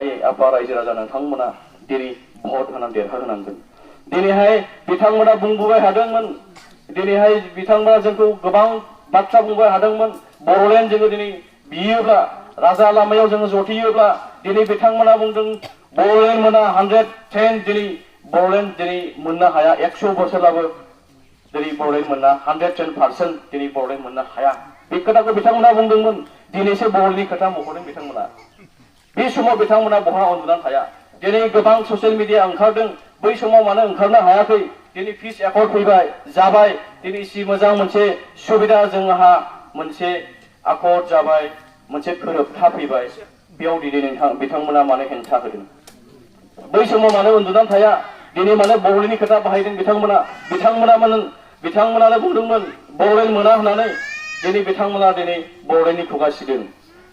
आफा रायजो राजा नोंथांमोना दिनै भट होनानै देरहाहोनांगोन। दिनैहाय बिथांमोना बुंबोबाय हादोंमोन, दिनैहाय बिथांमोना जोंखौ गोबां बाथ्रा बुंबाय हादोंमोन। बर'लेण्ड जोङो दिनै बियोब्ला राजा लामायाव जोङो जथेयोब्ला दिनै बिथांमोना बुंदों बर'लेण्ड मोना 110 दिनै बर'लेण्ड दिनै मोननो हाया। 100 बोसोरब्लाबो दिनै बर'लेण्ड मोनना 110% दिनै बर'लेण्ड मोननो हाया। बे खोथाखौ बिथांमोना बुंदोंमोन। दिनैसो बर'लेण्डनि खोथा मख'दों बिथांमोना। बे समाव बिथांमोना बहा उन्दुनानै थाया। दिनै गोबां ससियेल मिडिया ओंखारदों, बै समाव मानो ओंखारनो हायाखै? दिनै पिस एकर्ड फैबाय, जाबाय। दिनै एसे मोजां मोनसे सुबिदा जोंहा मोनसे एकर्ड जाबाय, मोनसे गोरोबथा फैबाय। बेयाव दिनै बिथांमोना मानो हेंथा होदों? बै समाव मानो उन्दुनानै थाया? दिनै मानो बर'लेण्डनि खोथा बाहायदों बिथांमोना? बिथांमोनानो बुंदोंमोन बर'लेण्ड मोना होननानै। दिनै बिथांमोना दिनै बर'लेण्डनि खुगा सिदों।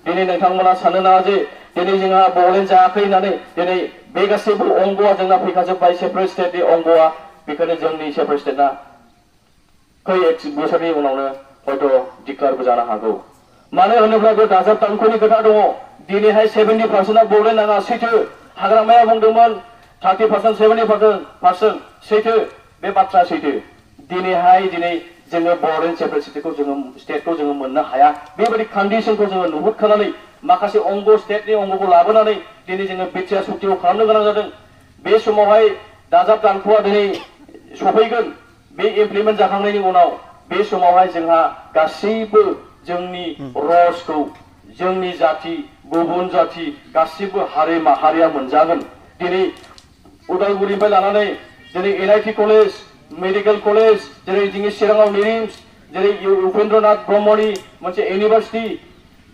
दिनै नोंथांमोना सानो नाङा जे दिनै जोंहा बर'लेण्ड जायाखै होननानै। दिनै बे गासैबो अंगआ जोंना फैखाजोब्बाय, सेपारेट स्टेटनि अंगआ। बेखायनो जोंनि सेपारेट स्टेटआ खै बोसोरनि उनावनो हयथ' डिक्लारबो जानो हागौ। मानो होनोब्ला बे दाजाब दानख'नि खोथा दङ। दिनैहाय 70% बर'लेण्ड नाङा, सैथो। हाग्रामाया बुंदोंमोन 30%, 70% सैथो। बे बाथ्रा सैथो। दिनैहाय जोङो बर'लेण्ड सेपारेट स्टेटखौ जोङो मोननो हाया। बेबायदि कन्डिशनखौ जोङो नुहुरखानानै माखासे अंग स्टेटनि अंगखौ लाबोनानै दिनै जोङो बिटिआर सुक्तिखौ खालामनो गोनां जादों। बे समावहाय दाजाब दानख'आ दिनै सफैगोन। बे इमप्लिमेन्ट जाखांनायनि उनाव बे समावहाय जोंहा गासैबो जोंनि रसखौ, जोंनि जाति, गुबुन जाति गासिबो हारि माहारिया मोनजागोन। दिनै उदालगुरिनिफ्राय लानानै दिनै NIT कलेज, मेडिकेल कलेज, जेरै जोंनि चिराङाव निरिम्स, जेरै उपेन्द्रनाथ ब्रह्मनि मोनसे इउनिभार्सिटि,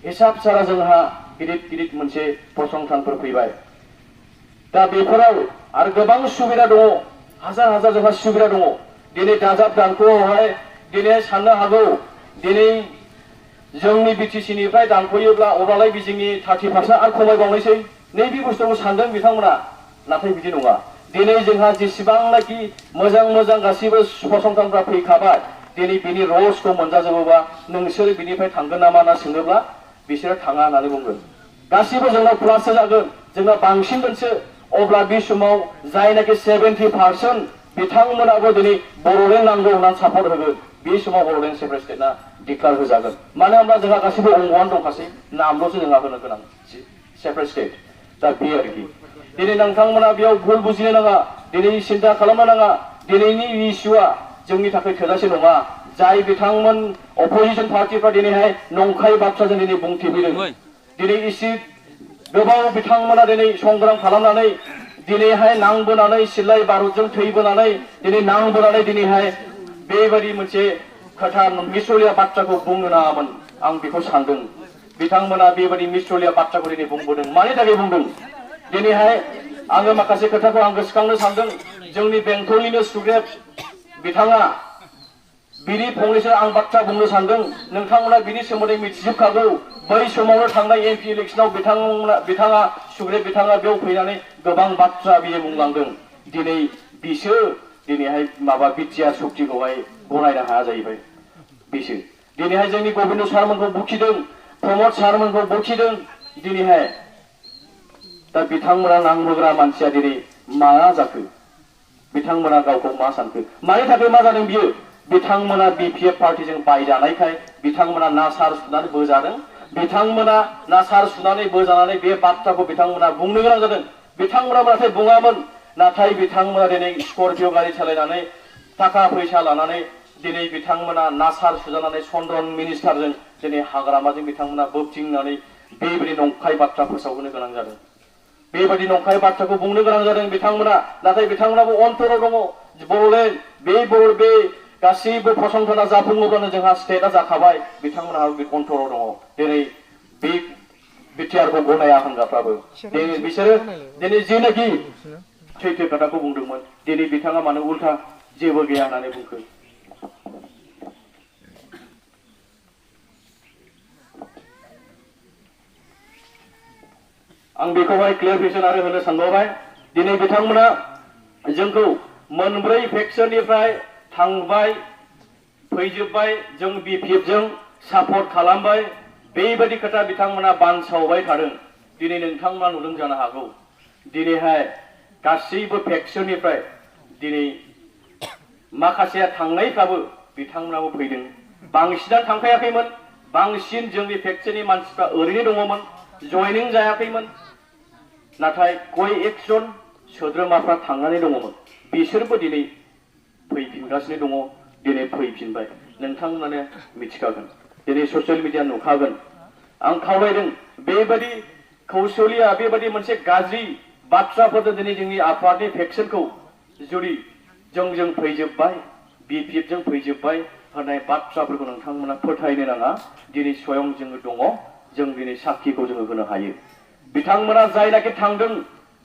हिसाब सारा जोंहा गिदिर गिदिर मोनसे फसंथानफोर फैबाय। दा बेफोराव आरो गोबां सुबिदा दङ, हाजार हाजार जोंहा सुबिदा दङ। दिनै दाजाब दानख'आवहाय दिनै साननो हागौ दिनै जोंनि BTC निफ्राय दानख'योब्ला अब्लालाय जोंनि 30% आरो खमायबावनोसै। नैबे बुस्थुखौ सानदों बिथांमोना। नाथाय बिदि नङा। दिनै जोंहा जेसेबांनाखि मोजां मोजां गासैबो फसंथानफ्रा फैखाबाय, दिनै बिनि रसखौ मोनजाजोबोबा नोंसोर बिनिफ्राय थांगोन नामा होनना सोङोब्ला बिसोरो थाङा होननानै बुंगोन। गासिबो जोंनाव प्लाससो जागोन, जोंना बांसिनगोनसो। अब्ला बे समाव जायनाखि 70% बिथांमोनाबो दिनै बर'लेण्ड नांगौ होननानै सापर्ट होगोन। बे समाव बर'लेण्ड सेपारेट स्टेटआ डिक्लार होजागोन। मानो होनब्ला जोंहा गासिबो अंगआनो दंखासै, नामल'सो जोंहा होनो गोनां सेपारेट स्टेट। दा बे आरोखि दिनै नोंथांमोना बेयाव भुल बुजिनो नाङा, दिनै सिन्था खालामनो नाङा। दिनैनि इस्युआ जोंनि थाखाय थोजासे नङा। जाय बिथांमोन अपोजिसन पार्टिफ्रा दिनैहाय नंखाय बाथ्राजों दिनै बुंथिफैदों, दिनै एसे गोबाव बिथांमोना दिनै संग्राम खालामनानै दिनैहाय नांबोनानै सिलाय बारुदजों थैबोनानै दिनै नांबोनानै दिनैहाय बेबायदि मोनसे खोथा मिसलिया बाथ्राखौ बुंनो नाङामोन। आं बेखौ सानदों बिथांमोना बेबायदि मिसलिया बाथ्राखौ दिनै बुंबोदों। मानि थाखाय बुंदों? दिनैहाय आङो माखासे खोथाखौ आं गोसोखांनो सानदों। जोंनि बेंटलनिनो सुग्रेब बिथाङा बिनि फंनैसो आं बाथ्रा बुंनो सानदों। नोंथांमोना बिनि सोमोन्दै मिथिजोबखागौ। बै समावनो थांनाय MP इलेक्सनाव बिथाङा सुग्रेब बिथाङा बेयाव फैनानै गोबां बाथ्रा बियो बुंलांदों। दिनै बिसोर दिनैहाय बिटिआर सुक्तिखौहाय गनायनो हाया जाहैबाय। बिसोर दिनैहाय जोंनि गबिन्द सारमोनखौ बखिदों, प्रमद सारमोनखौ बखिदों। दिनैहाय दा बिथांमोना नांबोग्रा मानसिया दिनै मा जाखो? बिथांमोना गावखौ मा सानखो? मानि थाखाय मा जादों बियो? बिथांमोना BPF पार्टिजों बायजानायखाय बिथांमोना नासार सुनानै बोजादों। बिथांमोना नासार सुनानै बोजानानै बे बाथ्राखौ बिथांमोना बुंनो गोनां जादों। बिथांमोना नाथाय बुङामोन। नाथाय बिथांमोना दिनै स्करपिअ गारि सालायनानै थाखा फैसा लानानै दिनै बिथांमोना नासार सुजानानै चन्द्रन मिनिस्टारजों दिनै हाग्रामाजों बिथांमोना बोबथिंनानै बेबायदि नंखाय बाथ्रा फोसावहोनो गोनां जादों। बेबायदि नंखाय बाथ्राखौ बुंनो गोनां जादों बिथांमोना। नाथाय बिथांमोनाबो अन्थराव दङ। बर'लेण्ड बे गासैबो फसंथाना जाफुङोब्लानो जोंहा स्टेटआ जाखाबाय। बिथांमोनहा अन्थराव दङ। दिनै बे बिटिआरखौ गनाया होनग्राफ्राबो बिसोरो दिनै जेनाखि सैथो खोथाखौ बुंदोंमोन, दिनै बिथाङा मानो उल्था जेबो गैया होननानै बुंखो? आं बेखौहाय क्लियारिफिकेसन आरो होनो सानबावबाय। दिनै बिथांमोना जोंखौ मोनब्रै फेक्सननिफ्राय थांबाय फैजोबबाय, जों BPF जों सापर्ट खालामबाय। बेबायदि खोथा बिथांमोना बानसावबाय थादों। दिनै नोंथांमोना नुदों जानो हागौ दिनैहाय गासैबो भेक्सिननिफ्राय दिनै माखासेया थांनायफ्राबो बिथांमोनाबो फैदों बांसिनानो थांखायाखैमोन बांसिन जोंनि भेक्सिननि मानसिफ्रा ओरैनो दङमोन जयनिं जायाखैमोन नाथाय कय एकजन सोद्रोमाफ्रा थांनानै दङमोन बिसोरबो दिनै फैफिनगासिनो दङ दिनै फैफिनबाय नोंथांमोनानो मिथिखागोन दिनै ससियेल मिडिया नुखागोन आं खावलायदों बेबायदि कौशलिया बेबायदि मोनसे गाज्रि बाथ्राफोरजों दिनै जोंनि आफादनि भेक्सिनखौ जुदि जों फैजोब्बाय बिपिएफजों फैजोब्बाय होननाय बाथ्राफोरखौ नोंथांमोना फोथायनो नाङा दिनै स्वयं जोङो दङ जों दिनै साखिखौ जोङो होनो हायो बिथांमोना जायनाखि थांदों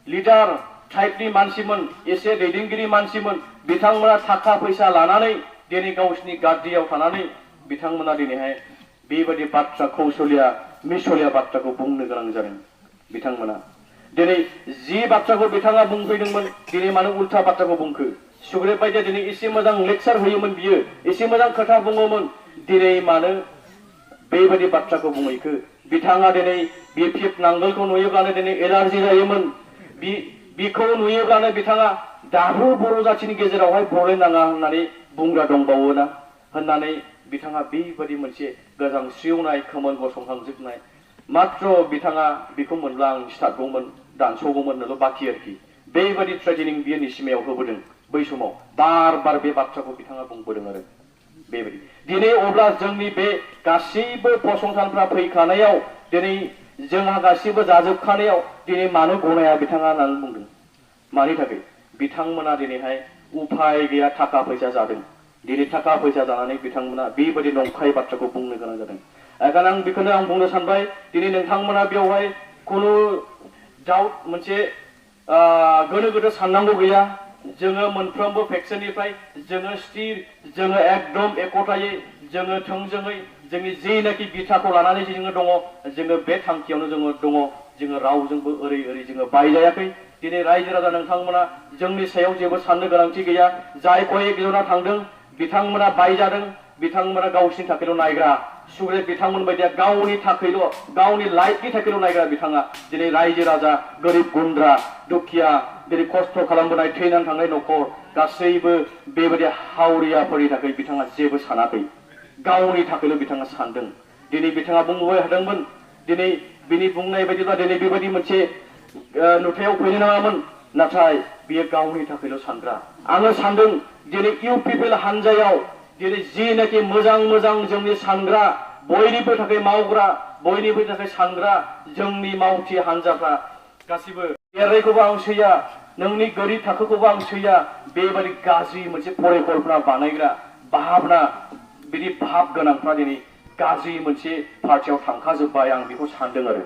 लिडार टाइपनि मानसिमोन एसे दैदेनगिरि मानसिमोन बिथांमोना थाखा फैसा लानानै दिनै गावसिनि गाद्दियाव थानानै बिथांमोना दिनैहाय बेबायदि बाथ्रा कौशलिया मिसलिया बाथ्राखौ बुंनो गोनां जादों बिथांमोना दिनै जि बाथ्राखौ बिथाङा बुंफैदोंमोन दिनै मानो उल्था बाथ्राखौ बुंखो सुग्रेब बायदिया दिनै एसे मोजां लेक्सार होयोमोन बियो एसे मोजां खोथा बुङोमोन दिनै मानो बेबायदि बाथ्राखौ बुङैखो बिथाङा दिनै बिपिएफ नांगोलखौ नुयोब्लानो दिनै एलार्जि जायोमोन बिखौ नुयोब्लानो बिथाङा दाबो बर' जाथिनि गेजेरावहाय बर'लेण्ड नाङा होननानै बुंग्रा दंबावोना होननानै बिथाङा बेबायदि मोनसे गोजांस्रिवनाय खोमोन गसंखांजोबनाय मात्र बिथाङा बेखौ मोनब्ला आं सिथारगौमोन दानसौगौमोननोल' बाखि आरोखि बेबायदि ट्रेनिं बियो निसिमायाव होबोदों बै समाव बार बार बे बाथ्राखौ बिथाङा बुंबोदों आरो बेबायदि दिनै अब्ला जोंनि बे गासैबो फसंथानफ्रा फैखानायाव दिनै जोंहा गासैबो जाजोबखानायाव दिनै मानो गनाया बिथाङा होननानै बुंदों मानि थाखाय बिथांमोना दिनैहाय उफाय गैया थाखा फैसा जादों दिनै थाखा फैसा जानानै बिथांमोना बेबायदि नंखाय बाथ्राखौ बुंनो गोनां जादों ओंखायनो आं बेखौनो आं बुंनो सानबाय दिनै नोंथांमोना बेवहाय खुनु डाउट मोनसे गोनो गोथो साननांगौ गैया जोङो मोनफ्रोमबो भेक्सिननिफ्राय जोङो स्थिर जोङो एकदम एकथायै जोङो थोंजोङै जोंनि जेनाखि बिथाखौ लानानै जोङो दङ जोङो बे थांखियावनो जोङो दङ जोङो रावजोंबो ओरै जोङो बायजायाखै दिनै रायजो राजा नोंथांमोना जोंनि सायाव जेबो साननो गोनांथि गैया जाय कयेक जना थांदों बिथांमोना बायजादों बिथांमोना गावसिनि थाखायल' नायग्रा सुग्रेब बिथांमोन बायदिया गावनि थाखायल' गावनि लाइफनि थाखायल' नायग्रा बिथाङा दिनै रायजो राजा गोरिब गुन्द्रा दुखिया दिनै खस्थ' खालामबोनाय थैनानै थांनाय न'खर गासैबो बेबायदि हावरियाफोरनि थाखाय बिथाङा जेबो सानाखै गावनि थाखायल' बिथाङा सानदों दिनै बिथाङा बुंबोबाय थादोंमोन दिनै बिनि बुंनाय बायदिब्ला दिनै बेबायदि मोनसे नुथायाव फैनो नाङामोन नाथाय बियो गावनि थाखायल' सानग्रा आङो सानदों दिनै इउपिपिएल हानजायाव दिनै जिनाखि मोजां मोजां जोंनि सानग्रा बयनिबो थाखाय मावग्रा बयनिबो थाखाय सानग्रा जोंनि मावथि हानजाफ्रा गासिबो देरनायखौबो आं सैया नोंनि गोरिब थाखोखौबो आं सैया बेबायदि गाज्रि मोनसे परिकल्पना बानायग्रा भाबना बिदि भाब गोनांफ्रा दिनै गाज्रि मोनसे पार्टियाव थांखाजोब्बाय आं बेखौ सानदों आरो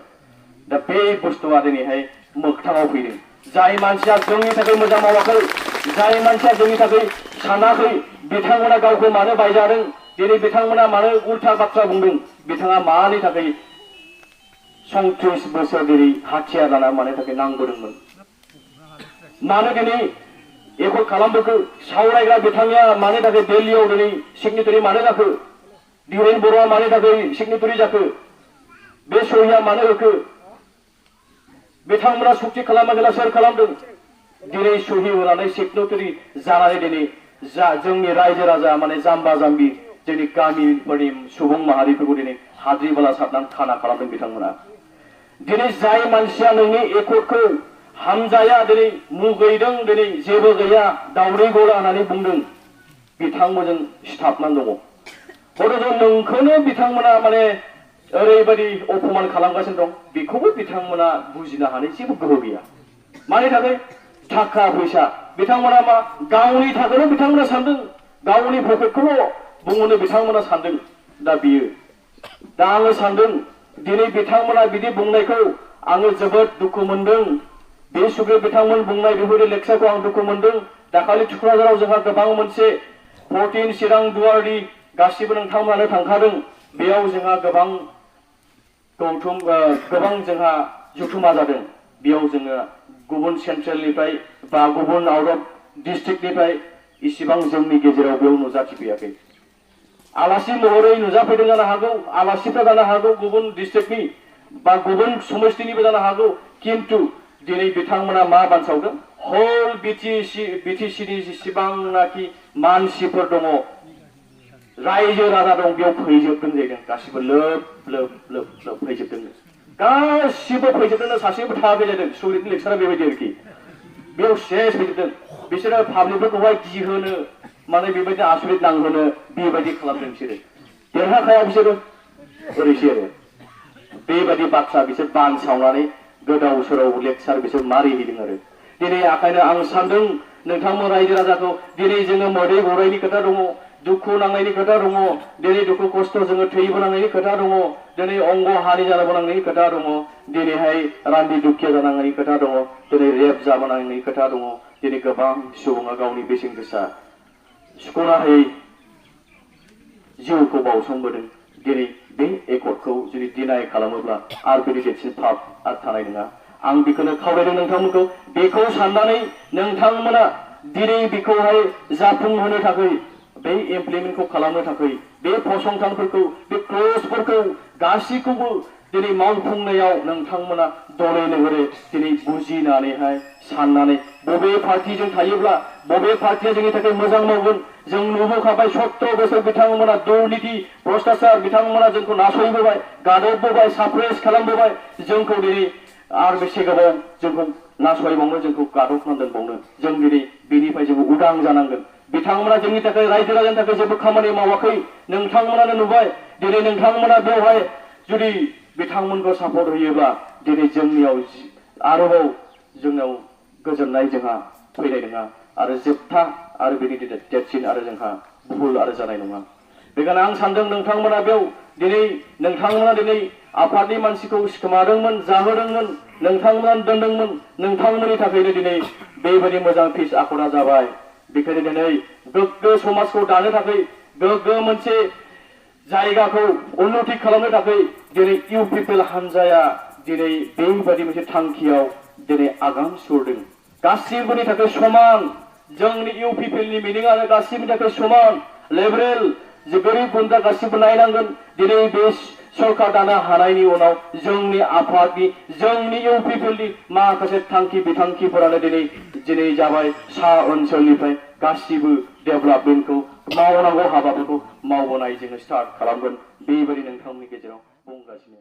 दा बे बुस्थुआ दिनैहाय मोगथाङाव फैदों जाय मानसिया जोंनि थाखाय मोजां मावाखै जाय मानसिया जोंनि थाखाय सानाखै बिथांमोना गावखौ मानो बायजादों दिनै बिथांमोना मानो उल्था बाथ्रा बुंदों बिथाङा मानि थाखाय 37 बोसोर दिनै हाथियार लाना मानि थाखाय नांबोदोंमोन मानो दिनै एकर्ड खालामबोखो सावरायग्रा बिथाङा मानि थाखाय दिल्लीयाव दिनै सिगनेटारि मानो जाखो धीरेन बर'आ मानि थाखाय सिगनेटारि जाखो बे सहिया मानो होखो बिथांमोना सुक्ति खालामाखैला सोर खालामदों दिनै सहि होनानै सिगनेटारि जानानै दिनै जोंनि रायजो राजा माने जाम्बा जाम्बि जोंनि गामिफोरनि सुबुं माहारिफोरखौ दिनै हाद्रि बाला सारनानै खाना खालामदों बिथांमोना दिनै जाय मानसिया नोंनि एकर्डखौ हामजाया दिनै मुगैदों दिनै जेबो गैया दावदै गला होननानै बुंदों बिथांमोनजों सिथाबनानै दङ हयथ' नोंखौनो बिथांमोना माने ओरैबायदि अपमान खालामगासिनो दं बेखौबो बिथांमोना बुजिनो हानाय जेबो गोहो गैया मानि थाखाय थाखा फैसा बिथांमोना मा गावनि थाखायल' बिथांमोना सानदों गावनि पकेटखौल' बुंनो बिथांमोना सानदों दा बियो दा आङो सानदों दिनै बिथांमोना बिदि बुंनायखौ आङो जोबोद दुखु मोनदों बे सुग्रेब बिथांमोन बुंनाय बेफोरबायदि लेक्सारखौ आं दुखु मोनदों दाखालि थुक्राझाराव जोंहा गोबां मोनसे 14 चिरां दुवारनि गासिबो नोंथांमोनानो थांखादों बेयाव जोंहा गोबां जोंहा जथुमा जादों बेयाव जोङो गुबुन सेन्ट्रेलनिफ्राय बा गुबुन आउट अफ डिस्ट्रिक्टनिफ्राय इसिबां जोंनि गेजेराव बेयाव नुजाथिफैयाखै आलासि महरै नुजाफैदों जानो हागौ आलासिफ्रा जानो हागौ गुबुन डिस्ट्रिक्टनि बा गुबुन समस्थिनिबो जानो हागौ किन्तु दिनै बिथांमोना मा बानसावदों हल बिटिसिनि जेसेबांनाखि मानसिफोर दङ रायजो राजा दं बेयाव फैजोबदों जाहैदों गासिबो लोब लोब लोब लोब फैजोबदों गासिबो फैजोबदोंनो सासेबो थायाखै जादों सुग्रितनि लेक्सारा बेबायदि आरोखि बेयाव सेस फैजोबदों बिसोरो पाब्लिकफोरखौहाय गिहोनो माने बेबायदि आसुरित नांहोनो बेबायदि खालामदों बिसोरो देरहाखाया बिसोरो ओरैसो आरो बेबायदि बाथ्रा बिसोर बानसावनानै गोदाव सोराव लेक्सार बिसोर मारिहैदों आरो दिनै आखायनो आं सानदों नोंथांमोन रायजो राजाखौ दिनै जोङो मोदै गरायनि खोथा दङ दुखु नांनायनि खोथा दङ दिनै दुखु खस्थ जोङो थैबोनांनायनि खोथा दङ दिनै अंग हानि जाबोनांनायनि खोथा दङ दिनैहाय रान्दि दुखिया जानांनायनि खोथा दङ दिनै रेप जाबोनांनायनि खोथा दङ दिनै गोबां सुबुङा गावनि बेसेन गोसा सुख'नो हायै जिउखौ बावसोमबोदों दिनै बे एकर्डखौ जुदि डिनाय खालामोब्ला आरो बेनि देरसिन पाप आरो थानाय नङा आं बेखौनो खावलायदों नोंथांमोनखौ बेखौ साननानै नोंथांमोना दिनै बेखौहाय जाफुंहोनो थाखाय बे इमप्लिमेन्टखौ खालामनो थाखाय बे फसंथानफोरखौ बे क्लजफोरखौ गासैखौबो दिनै मावफुंनायाव नोंथांमोना दले नोगोरे दिनै बुजिनानैहाय साननानै बबे पार्टिजों थायोब्ला बबे पार्टिया जोंनि थाखाय मोजां मावगोन जों नुबोखाबाय 70 बोसोर बिथांमोना दुर्नीति भ्रष्टाचार बिथांमोना जोंखौ नासयबोबाय गादबबोबाय साप्रेस खालामबोबाय जोंखौ दिनै आरो बेसे गोबाव जोंखौ नासयबावनो जोंखौ गादबनानै दोनबावनो जों दिनै बेनिफ्राय जों उदां जानांगोन बिथांमोना जोंनि थाखाय रायजो राजानि थाखाय जेबो खामानि मावाखै नोंथांमोनानो नुबाय दिनै नोंथांमोना बेवहाय जुदि बिथांमोनखौ सापर्ट होयोब्ला दिनै जोंनियाव आरोबाव जोंनाव गोजोननाय जोंहा फैनाय नङा आरो जोबथा आरो बेनि देरसिन आरो जोंहा भुल आरो जानाय नङा बेखायनो आं सानदों नोंथांमोना बेयाव दिनै नोंथांमोना दिनै आफादनि मानसिखौ सिखोमादोंमोन जाहोदोंमोन नोंथांमोना दोनदोंमोन नोंथांमोननि थाखायनो दिनै बेबायदि मोजां फिस आखदा जाबाय बेखायनो दिनै गोग्गो समाजखौ दानो थाखाय गोग्गो मोनसे जायगाखौ उन्नति खालामनो थाखाय दिनै इउ पिपल हानजाया दिनै बेबायदि मोनसे थांखियाव दिनै आगान सुरदों गासिबोनि थाखाय समान जोंनि इउ पिपलनि मिनिंआनो गासिबोनि थाखाय समान लिबरेल जे गोरिब गुन्द्रा गासिबो नायनांगोन दिनै बे सरकार दानो हानायनि उनाव जोंनि आफादनि जोंनि इउ पिपलनि माखासे थांखि बिथांखिफोरानो दिनै जाबाय सा ओनसोलनिफ्राय गासिबो डेभेलपमेन्टखौ मावनांगौ हाबाफोरखौ मावबोनाय जोङो स्टार्ट खालामगोन बेबायदि नोंथांमोननि गेजेराव बुंगासिनो